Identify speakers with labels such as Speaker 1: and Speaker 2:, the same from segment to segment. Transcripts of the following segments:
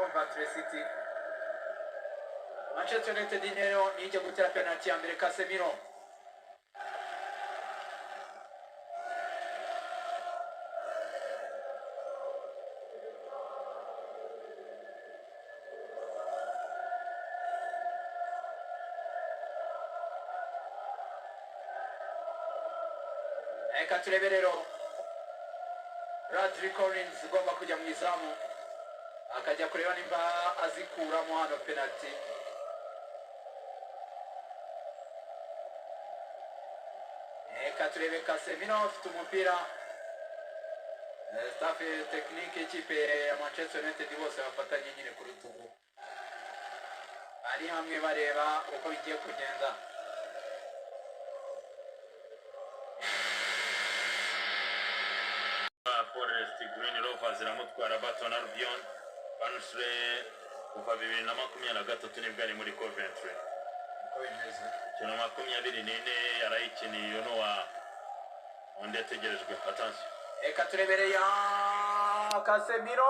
Speaker 1: Coventry City. Manchester United rero niyo ijya gutera penalty ya mbere, Casemiro. Reka turebe rero Bradley Collins ugomba kujya mu izamu, akajya kureba nimba azikuramo hano penalty. Reka turebe Casemiro afite umupira. Staff technique y'ikipe ya Manchester United bose bafatanye nyine ku rutugu, bari hamwe bareba uko bigiye kugenda.
Speaker 2: Forest Green Rovers iramutwara Burton Albion. Barnsley kuva 2023 nibwo ari muri Coventry.
Speaker 1: Uko bimeze.
Speaker 2: Imikino 24 yarayikiniye. Iyo nuwa undi yategerejwe, attention.
Speaker 1: Reka turebere ya Casemiro,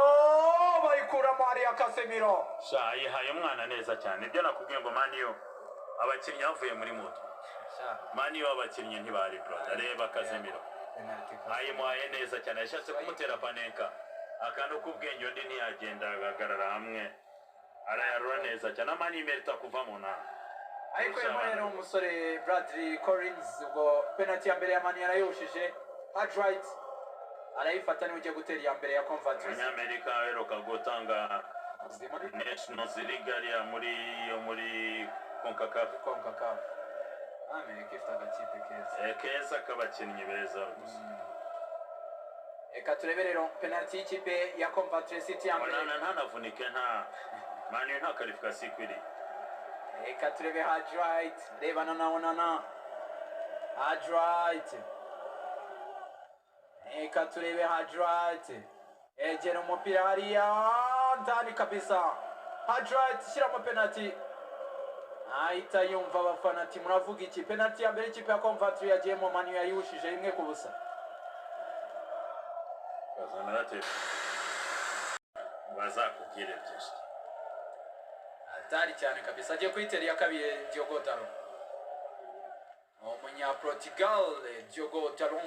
Speaker 1: bayikuramo hariya Casemiro.
Speaker 2: Sha, yihaye umwana neza cyane. Ibyo nakubwiye ngo Man U abakinnyi bavuye muri moto, Man U abakinnyi ntibari, brother. Reba Casemiro, ayimuhaye neza cyane, yashatse kumutera panenka, akantu k'ubwenge, undi ntiyagenda, agahagarara hamwe, arayarura neza cyane. Man U imerita kuva mu nama.
Speaker 1: Ariko rero umusore Bradley Collins, ubwo penalty ya mbere ya Man U yarayihushije. Hard right arayifata, niwe ugiye gutera iya mbere ya Coventry.
Speaker 2: Umunyamerika aheruka gutanga
Speaker 1: Muri
Speaker 2: Nations League ariya muri yo muri CONCACAF.
Speaker 1: CONCACAF. Amerika ifite agakipe keza.
Speaker 2: Keza k'abakinnyi beza gusa.
Speaker 1: Reka turebe rero penalty y'ikipe ya Coventry City ya mbere.
Speaker 2: Onana ntanavunike, nta Man U nta qualification ikwiriye.
Speaker 1: Reka turebe hard right, rebana na Onana. Hard right, reka turebe hard right, egera umupira hariya ndani kabisa. Hard right shyiramo penalty, ahita yumva abafana ati: "Muravuga iki?" Penalty ya mbere ikipe ya Coventry yagiyemo, Man U yayihushije 1-0.
Speaker 2: Bazana bate bazakubwire byinshi.
Speaker 1: Hatari cyane kabisa. Agiye kuyitera iya kabiri Diogo Dalot, umunyaportugal Diogo Dalot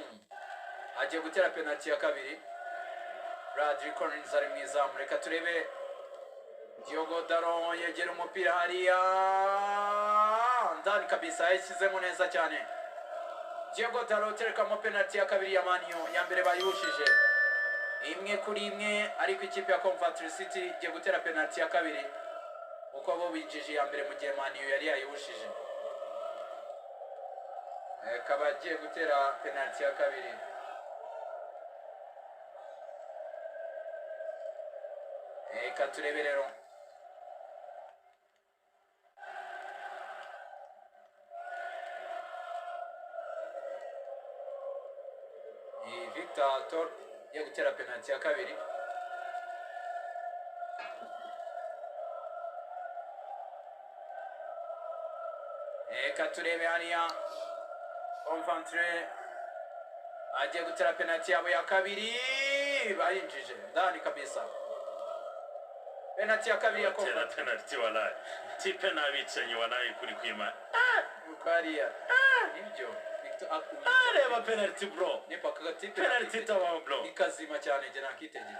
Speaker 1: agiye gutera penalty ya kabiri. Bradley Collins ari mu izamu. Reka turebe Diogo Dalot yegera umupira hariya ndani kabisa, yashyizemo neza cyane. Diogo Dalot uterekamo penalty ya kabiri ya Man U. Ya mbere bayihushije 1-1, ariko ikipe ya Coventry City igiye gutera penalty ya kabiri kuko bo binjije iya mbere mu gihe Man U yari yayihushije. Akaba agiye gutera penalty ya kabiri. Reka turebe rero. Ni Victor Torp ugiye gutera penalty ya kabiri. Reka turebe hariya Coventry agiye gutera penalty yabo ya kabiri, bayinjije ndani kabisa. Penalty ya kabiri ya
Speaker 2: Batera
Speaker 1: Coventry.
Speaker 2: Penalty, walayi tipe n'abicanyi, walayi kuri kwima.
Speaker 1: Uko hariya nibyo Victor
Speaker 2: Reba penalty, bro.
Speaker 1: Nipa kagatipe.
Speaker 2: Penalty itabaho, bro.
Speaker 1: Ni kazima cyane, njye nakitegereje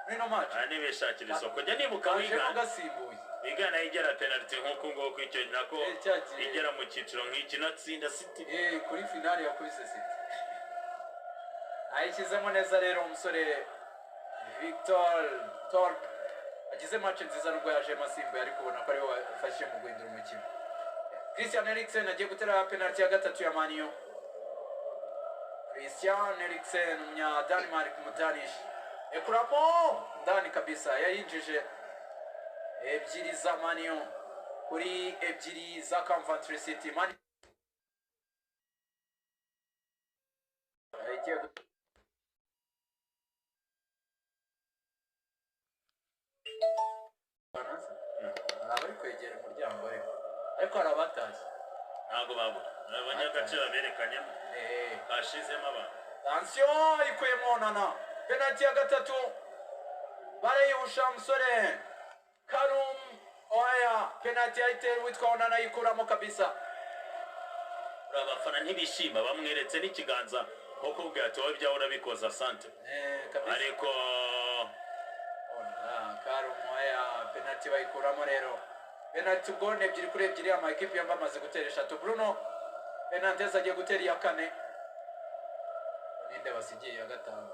Speaker 1: muri no match.
Speaker 2: Aha ntibishakira isoko, njya nibuka
Speaker 1: Kajemo
Speaker 2: wigana
Speaker 1: gasimbuye.
Speaker 2: Wigana igera penalty nk'uku nguku, icyo nako
Speaker 1: Cyagiye.
Speaker 2: igera mu cyiciro nk'iki natsinda City.
Speaker 1: Kuri finale yakubise City, ayishyizemo neza rero. Umusore Victor Torp agize match nziza nubwo yajemo asimbuye, ariko ubona ko ariwe wafashije mu guhindura umukino. Christian Eriksen agiye gutera penalty ya gatatu ya Man U. Christian Eriksen, umunya Denmark, umudanish, ekuramo ndani kabisa, yayinjije. 2 za Man U kuri 2 za Coventry City. Man igiye hari abari kwegera umuryango, ariko hari abatashye.
Speaker 2: Ntabwo babura abanyagaciro berekanyemo bashizemo abantu.
Speaker 1: Attention, ikuyemo Onana. Penalty ya gatatu barayihusha, musore. Callum, oya, penalty yayitera uwitwa Onana ayikuramo kabisa.
Speaker 2: Abafana ntibishima, bamweretse n'ikiganza nko kubwira ati: "Wowe ibyawe urabikoza, asante."
Speaker 1: Kabisa.
Speaker 2: Ariko
Speaker 1: Ona Callum, oya, penalty bayikuramo rero. Penalty ubwo ni 2-2, ama ekipi yombi amaze gutera eshatu. Bruno Fernandes agiye gutera iya kane. Ninde basigiye iya gatanu?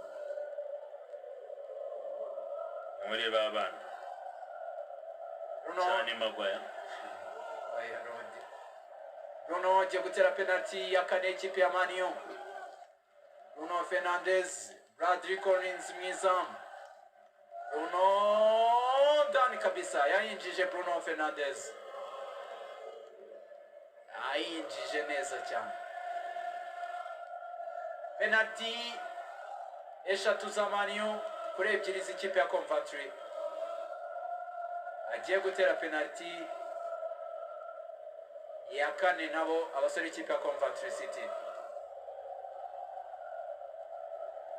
Speaker 2: Muri ba bana.
Speaker 1: Bruno.
Speaker 2: Cyane Maguire.
Speaker 1: Oya, Rodi. Bruno agiye gutera penalty ya kane ikipe ya Man U. Bruno Fernandes, Bradley Collins mwizamu. Bruno ndani kabisa, yayinjije Bruno Fernandes. Ayinjije neza cyane. Penalty eshatu za Man U kuri ebyiri z'ikipe ya Coventry. Agiye gutera penalty ya kane nabo abasore b'ikipe ya Coventry City,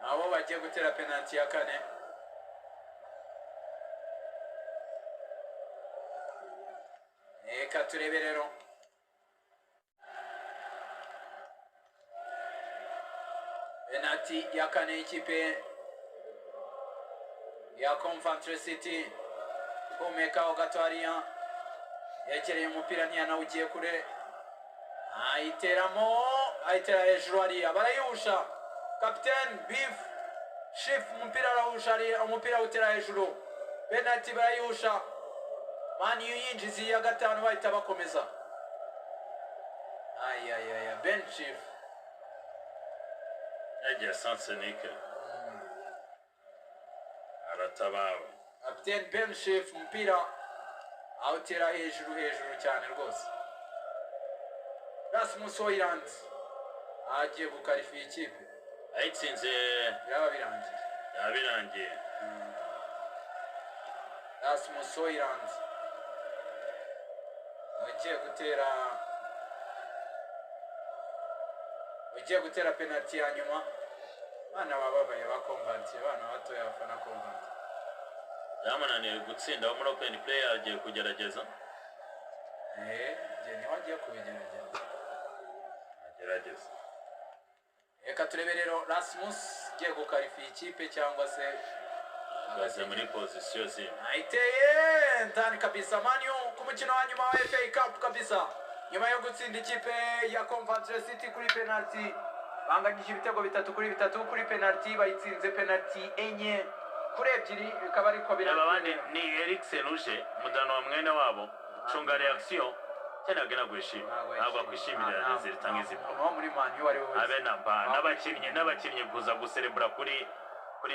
Speaker 1: nabo bagiye gutera penalty ya kane. Reka turebe rero penalty ya kane y'ikipe ya Coventry City. Humekaho gato hariya, yegereye umupira, ntiyanawugiye kure, ayiteramo, ayitera hejuru hariya, barayihusha. Kapiteni Biff Shif umupira arawusha hariya, umupira awutera hejuru, penalty barayihusha. Man U yinjiza iya gatanu, bahita bakomeza. Ayayaya, Ben Shif.
Speaker 2: Yagiye sansenike, aratabawe.
Speaker 1: Kapiteni Ben Shif umupira awutera hejuru, hejuru cyane rwose. Rasmus Hojlund agiye gukarifiya ikipe.
Speaker 2: Ayitsinze.
Speaker 1: Biraba birangiye.
Speaker 2: Yaba birangiye.
Speaker 1: Rasmus Hojlund ugiye gutera penalty ya nyuma. Abana bababaye ba Coventry, abana batoya bafana Coventry.
Speaker 2: Byamunaniye gutsinda muri open play, agiye kugerageza.
Speaker 1: Njye niwe agiye kubigerageza.
Speaker 2: Agerageza.
Speaker 1: Reka turebe rero Rasmus ugiye gukarifiya ikipe cyangwa se
Speaker 2: Ahagaze muri position zimwe.
Speaker 1: Ayiteye ndani kabisa. Man U ku mukino wa nyuma wa FA Cup kabisa, nyuma yo gutsinda ikipe ya Coventry City kuri penalty, banganyije ibitego 3-3 kuri penalty, bayitsinze penalty 4-2, bikaba ariko
Speaker 2: Aba bandi
Speaker 1: birangiye.
Speaker 2: Ni Eriksen uje mudano wa mwene wabo, cunga reaction cyane, ntabwo yishimye, ntabwo akwishimira résultat nk'izi.
Speaker 1: Umuntu wo muri Man U uwo ari we wese
Speaker 2: Abe namba n'abakinnyi kuza guserebura kuri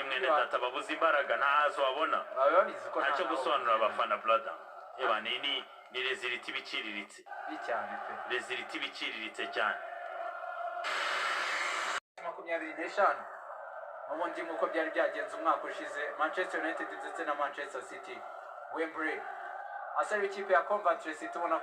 Speaker 2: mwene data babuze imbaraga, ntazo wabona.
Speaker 1: Baba babizi ko
Speaker 2: Ntacyo
Speaker 1: nta
Speaker 2: gusobanurira abafana, brother. Eba ni résultat ibiciriritse.
Speaker 1: Bi cyane pe.
Speaker 2: Résultat ibiciriritse cyane.
Speaker 1: 25 n'ubundi nk'uko byari byagenze umwaka ushize, Manchester United ndetse na Manchester City, Wembley. Asore w'ikipe ya Coventry City ubona